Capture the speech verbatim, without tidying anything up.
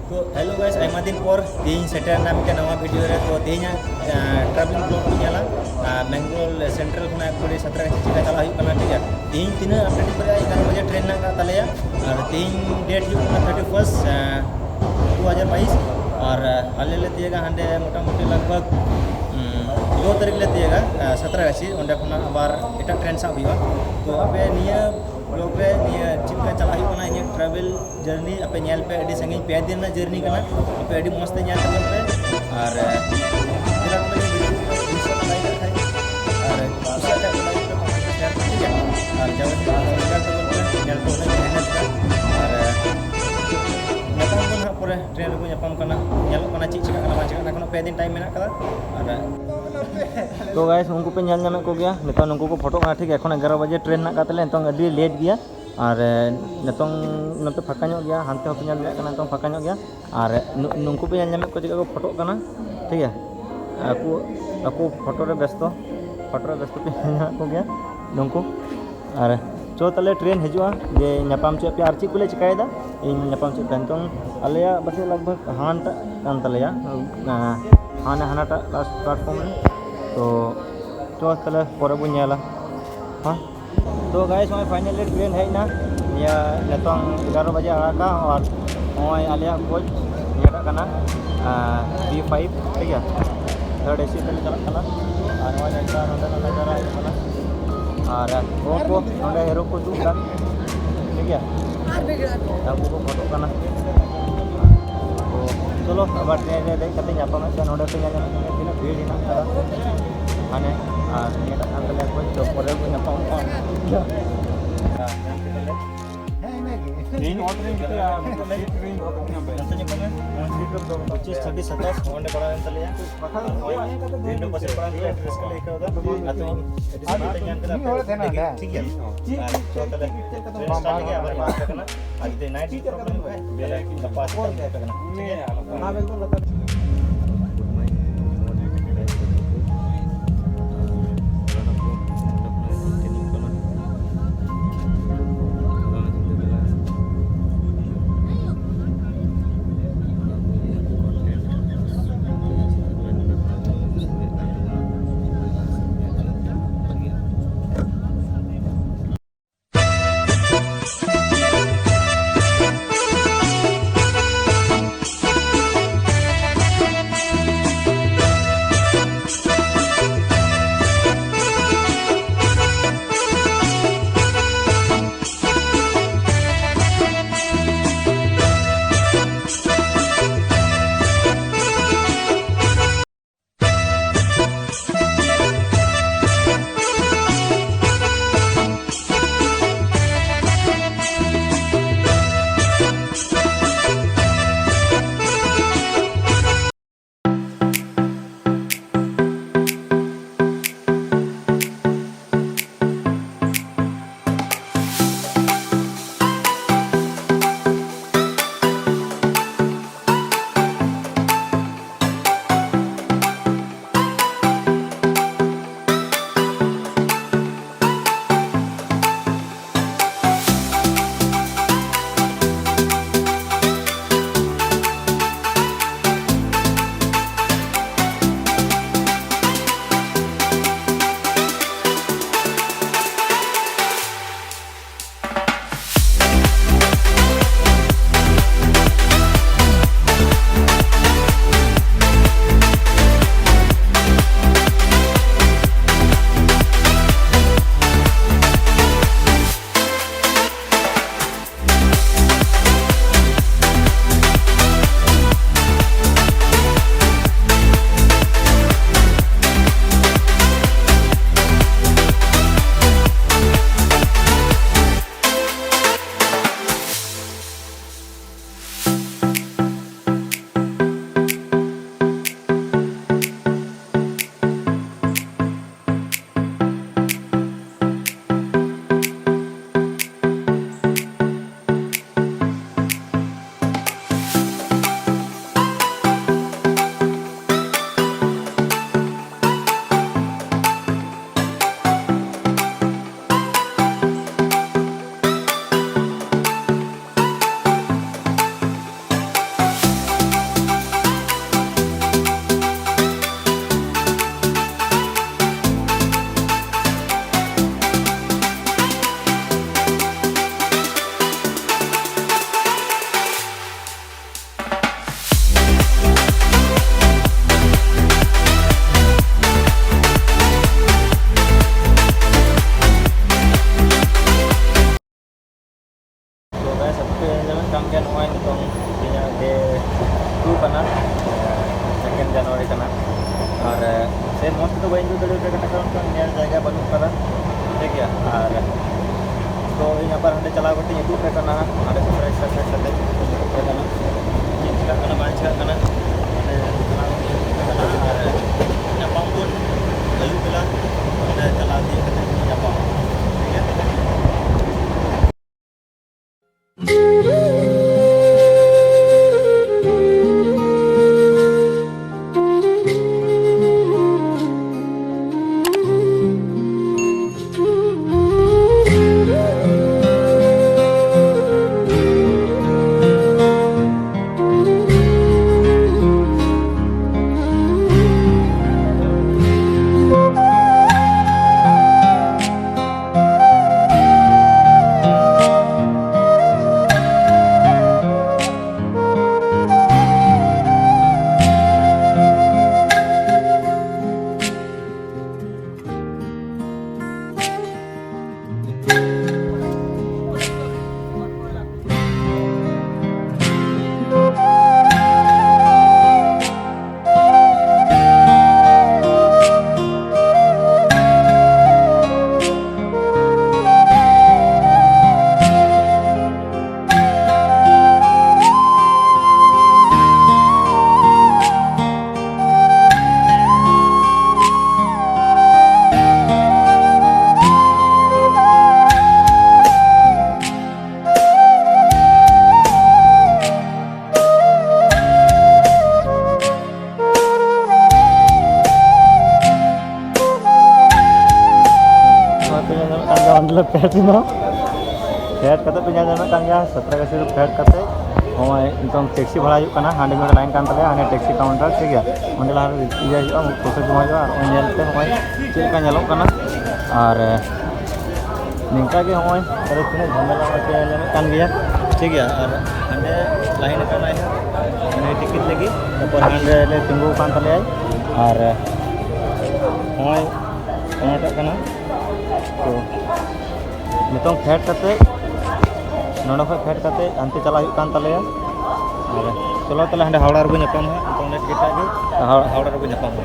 ᱛᱚ hello guys, ᱟᱭᱢᱟ ᱫᱤᱱ ᱯᱚᱨ ᱛᱮᱦᱮᱧ ᱥᱮᱴᱮᱨ ᱮᱱᱟ ᱢᱤᱫᱴᱮᱱ ᱱᱟᱣᱟ ᱵᱷᱤᱰᱤᱭᱳ ᱨᱮ᱾ ᱛᱚ ᱛᱮᱦᱮᱧᱟᱜ ᱴᱨᱟᱵᱷᱮᱞᱤᱝ ᱵᱞᱚᱜ ᱵᱚᱱ ᱧᱮᱞᱟ ᱢᱮᱝᱜᱞᱳᱨ ᱥᱮᱱᱴᱨᱟᱞ ᱠᱷᱚᱱᱟᱜ ᱮᱠᱵᱟᱨᱮ ᱥᱟᱛᱨᱟᱜᱟᱪᱷᱤ ᱪᱮᱫ ᱞᱮᱠᱟ ᱪᱟᱞᱟᱜ ᱦᱩᱭᱩᱜ ᱠᱟᱱᱟ, ᱴᱷᱤᱠ ᱜᱮᱭᱟ᱾ ᱛᱮᱦᱮᱧ ᱛᱤᱱᱟᱹᱜ ᱟᱯᱰᱮᱴ ᱠᱚᱨᱮ ᱮᱜᱟᱨᱚ ᱵᱟᱡᱮ ᱴᱨᱮᱱ ᱨᱮᱱᱟᱜ ᱠᱟᱜ ᱛᱟᱞᱮᱭᱟ, ᱟᱨ ᱛᱮᱦᱮᱧ ᱰᱮᱴ ᱦᱩᱭᱩᱜ ᱠᱟᱱᱟ ᱛᱷᱟᱨᱴᱤ ᱯᱷᱟᱨᱥᱴ ᱫᱩ ᱦᱟᱡᱟᱨ ᱵᱟᱭᱤᱥ, ᱟᱨ ᱟᱞᱮ ᱞᱮ ᱛᱤᱭᱟᱹᱜᱟ ᱦᱟᱸᱰᱮ ᱢᱚᱴᱟᱢᱩᱴᱤ ᱞᱟᱜᱽ ᱵᱷᱟᱜᱽ ᱫᱩ ᱛᱟᱹᱨᱤᱠᱷ ᱞᱮ ᱛᱤᱭᱟᱹᱜᱟ ᱥᱟᱛᱨᱟᱜᱟᱪᱷᱤ᱾ ᱚᱸᱰᱮ ᱠᱷᱚᱱᱟᱜ ᱟᱵᱟᱨ ᱮᱴᱟᱜ ᱴᱨᱮᱱ ᱥᱟᱵ ᱦᱩᱭᱩᱜᱼᱟ᱾ ᱛᱚ ᱟᱯᱮ ᱱᱤᱭᱟᱹ ᱵᱞᱚᱜ ᱨᱮ ᱱᱤᱭᱟᱹ ᱪᱮᱫ ᱞᱮᱠᱟ ᱪᱟᱞᱟᱜ ᱦᱩᱭᱩᱜ ᱠᱟᱱᱟ ᱤᱧᱟᱹᱜ ᱴᱨᱟᱵᱷᱮᱞ ᱡᱟᱨᱱᱤ ᱟᱯᱮ ᱧᱮᱞ ᱯᱮ, ᱟᱹᱰᱤ ᱥᱟᱺᱜᱤᱧ ᱯᱮ ᱫᱤᱱ ᱨᱮᱱᱟᱜ ᱡᱟᱨᱱᱤ ᱠᱟᱱᱟ᱾ ᱟᱯᱮ ᱟᱹᱰᱤ ᱢᱚᱡᱽ ᱛᱮ ᱧᱮᱞ ᱛᱟᱵᱚᱱ ᱯᱮ᱾ ᱟᱨ ᱡᱮᱞᱟ ᱠᱚᱨᱮ ᱡᱩᱫᱤ ᱵᱷᱤᱰᱤᱭᱳ ᱠᱚ ᱠᱩᱥᱤᱭᱟᱜ ᱠᱷᱟᱱ ᱞᱟᱭᱤᱠ ᱠᱟᱜ ᱠᱷᱟᱡ, ᱟᱨ ᱠᱩᱥᱤᱭᱟᱜ ᱠᱷᱟᱡ ᱯᱮ ᱞᱟᱭᱤᱠ ᱯᱮ, ᱠᱚᱢᱮᱱᱴ ᱯᱮ, ᱥᱮᱭᱟᱨ ᱯᱮ, ᱴᱷᱤᱠ ᱜᱮᱭᱟ᱾ ᱟᱨ ᱡᱟᱦᱟᱸᱭ ᱡᱩᱫᱤ ᱥᱟᱵᱥᱠᱨᱟᱭᱤᱵ ᱛᱟᱵᱚᱱ ᱯᱮ, ᱧᱮᱞ ᱛᱟᱵᱚᱱ ᱯᱮ, ᱢᱮᱦᱱᱚᱛ ᱯᱮ᱾ ᱟᱨ ᱧᱟᱯᱟᱢ ᱵᱚᱱ ᱦᱟᱸᱜ ᱯᱚᱨᱮ ᱴᱨᱮᱱ ᱨᱮᱵᱚᱱ ᱧᱟᱯᱟᱢ ᱠᱟᱱᱟ, ᱧᱮᱞᱚᱜ ᱠᱟᱱᱟ ᱪᱮᱫ ᱪᱤᱠᱟᱹᱜ ᱠᱟᱱᱟ ᱵᱟᱝ ᱪᱤᱠᱟᱹᱜ ᱠᱟᱱᱟ, ᱮᱠᱷᱚᱱᱳ ᱯᱮ ᱫᱤᱱ ᱴᱟᱭᱤᱢ ᱢᱮᱱᱟᱜ ᱠᱟᱫᱟ᱾ ᱟᱨ ᱛᱚ ᱜᱟᱭᱥ, ᱩᱱᱠᱩ ᱯᱮ ᱧᱮᱞ ᱧᱟᱢᱮᱫ ᱠᱚᱜᱮᱭᱟ ᱱᱤᱛᱚᱜ, ᱱᱩᱠᱩ ᱠᱚ ᱯᱷᱳᱴᱳᱜ ᱠᱟᱱᱟ, ᱴᱷᱤᱠ ᱜᱮᱭᱟ᱾ ᱮᱠᱷᱚᱱ ᱮᱜᱟᱨᱚ ᱵᱟᱡᱮ ᱴᱨᱮᱱ ᱢᱮᱱᱟᱜ ᱠᱟᱫ ᱛᱟᱞᱮᱭᱟ, ᱱᱤᱛᱚᱝ ᱟᱹᱰᱤ ᱞᱮᱴ ᱜᱮᱭᱟ᱾ ᱟᱨ ᱮ, ᱱᱤᱛᱚᱝ ᱱᱚᱛᱮ ᱯᱷᱟᱸᱠᱟ ᱧᱚᱜ ᱜᱮᱭᱟ, ᱦᱟᱱᱛᱮ ᱦᱚᱸᱯᱮ ᱧᱮᱞ ᱫᱟᱲᱮᱭᱟᱜ ᱠᱟᱱᱟ, ᱱᱤᱛᱚᱝ ᱯᱷᱟᱸᱠᱟ ᱧᱚᱜ ᱜᱮᱭᱟ᱾ ᱟᱨ ᱱᱩ-, ᱱᱩᱠᱩ ᱯᱮ ᱧᱮᱞ ᱧᱟᱢᱮᱫ ᱠᱚᱣᱟ ᱪᱮᱫ ᱞᱮᱠᱟ ᱠᱚ ᱯᱷᱳᱴᱳᱜ ᱠᱟᱱᱟ, ᱴᱷᱤᱠ ᱜᱮᱭᱟ᱾ ᱟᱠᱚ, ᱟᱠᱚ ᱯᱷᱳᱴᱳ ᱨᱮ ᱵᱮᱥᱛᱚ, ᱯᱷᱳᱴᱳ ᱨᱮ ᱵᱮᱥᱛᱚ ᱯᱮ ᱧᱮᱞ ᱧᱟᱢᱮᱫ ᱠᱚᱜᱮᱭᱟ ᱱᱩᱠᱩ᱾ ᱟᱨ ᱪᱚ ᱛᱟᱦᱞᱮ ᱴᱨᱮᱱ ᱦᱤᱡᱩᱜᱼᱟ, ᱡᱮ ᱧᱟᱯᱟᱢ ᱦᱚᱪᱚᱭᱮᱫ ᱯᱮᱭᱟ᱾ ᱟᱨ ᱪᱮᱫ ᱠᱚᱞᱮ ᱪᱤᱠᱟᱹᱭᱮᱫᱟ, ᱤᱧ ᱧᱟᱯᱟᱢ ᱦᱚᱪᱚᱭᱮᱫ ᱯᱮᱭᱟ᱾ ᱱᱤᱛᱚᱝ ᱟᱞᱮᱭᱟᱜ ᱯᱟᱥᱮᱡ ᱞᱟᱜᱽ ᱵᱷᱟᱜᱽ ᱦᱟᱱᱟᱴᱟᱜ ᱠᱟᱱ ᱛᱟᱞᱮᱭᱟ, ᱟᱸ, ᱦᱟᱱᱮ ᱦᱟᱱᱟᱴᱟᱜ ᱞᱟᱥᱴ ᱯᱞᱟᱴᱯᱷᱚᱨᱢ ᱨᱮ᱾ ᱛᱚ ᱪᱚ ᱛᱟᱦᱞᱮ ᱯᱚᱨᱮ ᱵᱚᱱ ᱧᱮᱞᱟ᱾ ᱦᱮᱸ, ᱛᱚ ᱜᱟᱭᱥ, ᱱᱚᱜᱼᱚᱭ ᱯᱷᱟᱭᱱᱟᱞᱤ ᱴᱨᱮᱱ ᱦᱮᱡ ᱮᱱᱟ᱾ ᱱᱤᱭᱟᱹ ᱱᱤᱛᱚᱝ ᱮᱜᱟᱨᱚ ᱵᱟᱡᱮ ᱟᱲᱟᱜᱟ, ᱟᱨ ᱱᱚᱜᱼᱚᱭ ᱟᱞᱮᱭᱟᱜ ᱠᱳᱪ ᱱᱤᱭᱟᱹᱴᱟᱜ ᱠᱟᱱᱟ, ᱟᱸ, ᱵᱤ ᱯᱷᱟᱭᱤᱵᱷ, ᱴᱷᱤᱠ ᱜᱮᱭᱟ᱾ ᱛᱷᱟᱨᱰ ᱮᱥᱤ ᱛᱮᱞᱮ ᱪᱟᱞᱟᱜ ᱠᱟᱱᱟ᱾ ᱟᱨ ᱱᱚᱜᱼᱚᱭ ᱱᱚᱝᱠᱟ ᱱᱚᱰᱮ ᱱᱟᱜᱟᱨᱟ ᱦᱤᱡᱩᱜ ᱠᱟᱱᱟ᱾ ᱟᱨ ᱩᱱᱠᱩ ᱱᱚᱰᱮ ᱦᱤᱨᱳ ᱠᱚ ᱫᱩᱲᱩᱵ ᱠᱟᱱ, ᱴᱷᱤᱠ ᱜᱮᱭᱟ᱾ ᱟᱨ ᱩᱱᱠᱩ ᱠᱚ ᱯᱷᱳᱴᱳᱜ ᱠᱟᱱᱟ᱾ ᱛᱚ ᱪᱚᱞᱚ, ᱟᱵᱟᱨ ᱴᱨᱮᱱ ᱨᱮ ᱫᱮᱡ ᱠᱟᱛᱮ ᱧᱟᱯᱟᱢᱚᱜ ᱠᱟᱱᱟ᱾ ᱱᱚᱰᱮ ᱯᱮ ᱧᱮᱞ ᱧᱟᱢᱮᱫ ᱠᱟᱱᱟ ᱛᱤᱱᱟᱹᱜ ᱵᱷᱤᱲ ᱦᱮᱱᱟᱜ ᱠᱟᱫᱟ᱾ ᱦᱟᱱᱮ ᱟᱨ ᱱᱤᱭᱟᱹᱴᱟᱜ ᱠᱟᱱ ᱛᱟᱞᱮᱭᱟ ᱠᱳᱪ, ᱛᱚ ᱯᱚᱨᱮ ᱵᱚᱱ ᱧᱟᱯᱟᱢᱚᱜᱼᱟ᱾ ᱦᱮᱸ, ᱤᱱᱟᱹᱜᱮ᱾ ᱤᱧ ᱚᱛ ᱨᱮᱧ ᱜᱤᱛᱤᱡᱼᱟ, ᱥᱤᱴ ᱨᱮᱧ ᱜᱚᱫᱚᱜ ᱠᱟᱱᱟ᱾ ᱱᱚᱛᱮ ᱧᱮᱞ ᱠᱚᱢᱮ, ᱱᱚᱣᱟ ᱥᱤᱴ ᱨᱮ ᱫᱚ ᱯᱚᱸᱪᱤᱥ, ᱪᱷᱟᱵᱵᱤᱥ, ᱥᱟᱛᱟᱥ ᱚᱸᱰᱮ ᱯᱟᱲᱟᱣᱮᱱ ᱛᱟᱞᱮᱭᱟ᱾ ᱟᱨ ᱱᱚᱜᱼᱚᱭ ᱩᱭᱤᱱᱰᱳ ᱯᱟᱥᱮ ᱯᱟᱲᱟᱣᱮᱱ ᱛᱟᱞᱮᱭᱟ, ᱟᱹᱰᱤ ᱨᱟᱹᱥᱠᱟᱹ ᱞᱮ ᱟᱹᱭᱠᱟᱹᱣ ᱮᱫᱟ᱾ ᱟᱫᱚ ᱟᱹᱰᱤ ᱥᱟᱺᱜᱤᱧ ᱛᱮ ᱧᱟᱢ ᱠᱮᱫᱟ, ᱢᱤᱫ ᱦᱚᱲᱮ ᱛᱟᱦᱮᱱᱟ ᱚᱸᱰᱮ᱾ ᱴᱷᱤᱠ ᱜᱮᱭᱟ᱾ ᱟᱨ ᱪᱚ ᱛᱟᱦᱞᱮ, ᱵᱟᱝ, ᱵᱟᱝ, ᱟᱵᱟᱨ ᱵᱟᱝ᱾ ᱟᱨ ᱡᱩᱫᱤ ᱱᱟᱭᱤᱴ ᱰᱤᱭᱩᱴᱤ ᱯᱨᱚᱵᱞᱮᱢ ᱦᱩᱭᱩᱜ ᱠᱷᱟᱡ, ᱛᱟᱦᱞᱮ ᱜᱟᱯᱟ ᱥᱮᱛᱟᱜ ᱞᱮ ᱯᱷᱳᱱ ᱟᱯᱮ ᱠᱟᱱᱟ᱾ ᱴᱷᱤᱠ ᱜᱮᱭᱟ? ᱚᱱᱟ ᱵᱮᱜᱽ ᱫᱚ ᱞᱟᱛᱟᱨ᱾ ᱠᱟᱱᱟ, ᱥᱮᱠᱮᱱᱰ ᱡᱟᱱᱩᱣᱟᱨᱤ ᱠᱟᱱᱟ᱾ ᱟᱨ ᱥᱮ ᱢᱚᱡᱽ ᱛᱮᱫᱚ ᱵᱟᱹᱧ ᱩᱫᱩᱜ ᱫᱟᱲᱮᱭᱟᱯᱮ ᱠᱟᱱᱟ, ᱠᱟᱨᱚᱱ ᱧᱮᱞ ᱡᱟᱭᱜᱟ ᱵᱟᱹᱱᱩᱜ ᱠᱟᱫᱟ, ᱴᱷᱤᱠ ᱜᱮᱭᱟ᱾ ᱟᱨ ᱛᱚ ᱤᱧ ᱟᱵᱟᱨ ᱦᱟᱸᱰᱮ ᱪᱟᱞᱟᱣ ᱠᱟᱛᱮ ᱩᱫᱩᱜ ᱟᱯᱮ ᱠᱟᱱᱟ, ᱦᱟᱸᱰᱮ ᱥᱮᱴᱮᱨ ᱥᱮᱴᱮᱨ ᱠᱟᱛᱮ ᱩᱫᱩᱜ ᱟᱯᱮ ᱠᱟᱱᱟ ᱪᱮᱫ ᱪᱤᱠᱟᱹᱜ ᱠᱟᱱᱟ ᱵᱟᱝ ᱪᱤᱠᱟᱹᱜ ᱠᱟᱱᱟ᱾ ᱦᱟᱸᱰᱮ ᱪᱟᱞᱟᱣ ᱠᱟᱛᱮ ᱩᱫᱩᱜ ᱟᱯᱮ ᱠᱟᱱᱟ᱾ ᱟᱨ ᱧᱟᱯᱟᱢ ᱵᱚᱱ ᱟᱹᱭᱩᱵ ᱵᱮᱞᱟ, ᱚᱸᱰᱮ ᱪᱟᱞᱟᱣ ᱤᱫᱤ ᱠᱟᱛᱮ ᱧᱟᱯᱟᱢᱟ, ᱴᱷᱤᱠ ᱜᱮᱭᱟ᱾ ᱱᱚᱜᱼᱚᱭ ᱯᱮ ᱧᱮᱞ ᱧᱟᱢᱮᱫ ᱠᱟᱱ ᱜᱮᱭᱟ, ᱚᱸᱰᱮ ᱞᱮ ᱯᱷᱮᱰ ᱮᱱᱟ᱾ ᱯᱷᱮᱰ ᱠᱟᱛᱮ ᱯᱮ ᱧᱮᱞ ᱧᱟᱢᱮᱫ ᱠᱟᱱ ᱜᱮᱭᱟ, ᱥᱟᱛᱨᱟᱜᱟᱪᱷᱤ ᱨᱮ ᱯᱷᱮᱰ ᱠᱟᱛᱮ ᱱᱚᱜᱼᱚᱭ ᱱᱤᱛᱚᱝ ᱴᱮᱠᱥᱤ ᱵᱷᱟᱲᱟ ᱦᱩᱭᱩᱜ ᱠᱟᱱᱟ᱾ ᱦᱟᱸᱰᱮ ᱢᱤᱫ ᱞᱟᱭᱤᱱ ᱠᱟᱱ ᱛᱟᱞᱮᱭᱟ, ᱦᱟᱸᱰᱮ ᱴᱮᱠᱥᱤ ᱠᱟᱣᱩᱱᱴᱟᱨ, ᱴᱷᱤᱠ ᱜᱮᱭᱟ᱾ ᱚᱸᱰᱮ ᱞᱟᱦᱟ ᱨᱮ ᱤᱭᱟᱹ ᱦᱩᱭᱩᱜᱼᱟ, ᱯᱚᱭᱥᱟ ᱡᱚᱢᱟ ᱦᱩᱭᱩᱜᱼᱟ᱾ ᱟᱨ ᱱᱚᱜᱼᱚᱭ ᱧᱮᱞ ᱯᱮ, ᱱᱚᱜᱼᱚᱭ ᱪᱮᱫ ᱞᱮᱠᱟ ᱧᱮᱞᱚᱜ ᱠᱟᱱᱟ᱾ ᱟᱨ ᱱᱤᱝᱠᱟ ᱜᱮ ᱱᱚᱜᱼᱚᱭ ᱟᱨᱚ ᱛᱤᱱᱟᱹᱜ ᱡᱷᱟᱢᱮᱞᱟ ᱱᱚᱜᱼᱚᱭ ᱯᱮ ᱧᱮᱞᱮᱫ ᱠᱟᱱ ᱜᱮᱭᱟ, ᱴᱷᱤᱠ ᱜᱮᱭᱟ᱾ ᱟᱨ ᱦᱟᱸᱰᱮ ᱞᱟᱭᱤᱱ ᱟᱠᱟᱱᱟᱭ ᱦᱟᱸᱜ ᱩᱱᱤ ᱴᱤᱠᱤᱴ ᱞᱟᱹᱜᱤᱫ, ᱛᱟᱨᱯᱚᱨ ᱦᱟᱸᱰᱮ ᱞᱮ ᱛᱤᱸᱜᱩ ᱟᱠᱟᱱ ᱛᱟᱞᱮᱭᱟᱭ᱾ ᱟᱨ ᱱᱚᱜᱼᱚᱭ ᱚᱱᱟᱴᱟᱜ ᱠᱟᱱᱟ᱾ ᱛᱚ ᱱᱤᱛᱚᱝ ᱯᱷᱮᱰ ᱠᱟᱛᱮ, ᱱᱚᱰᱮ ᱠᱷᱚᱱ ᱯᱷᱮᱰ ᱠᱟᱛᱮ ᱦᱟᱱᱛᱮ ᱪᱟᱞᱟᱜ ᱦᱩᱭᱩᱜ ᱠᱟᱱ ᱛᱟᱞᱮᱭᱟ᱾ ᱟᱨ ᱪᱚᱞᱚ ᱛᱟᱦᱞᱮ ᱦᱟᱸᱰᱮ ᱦᱟᱣᱲᱟ ᱨᱮᱵᱚ ᱧᱟᱯᱟᱢᱟ ᱦᱟᱸᱜ, ᱤᱱᱴᱟᱨᱱᱮᱴ ᱜᱮ ᱠᱷᱟᱡ ᱜᱮ᱾ ᱦᱟᱣ-, ᱦᱟᱣᱲᱟ ᱨᱮᱵᱚ ᱧᱟᱯᱟᱢᱟ᱾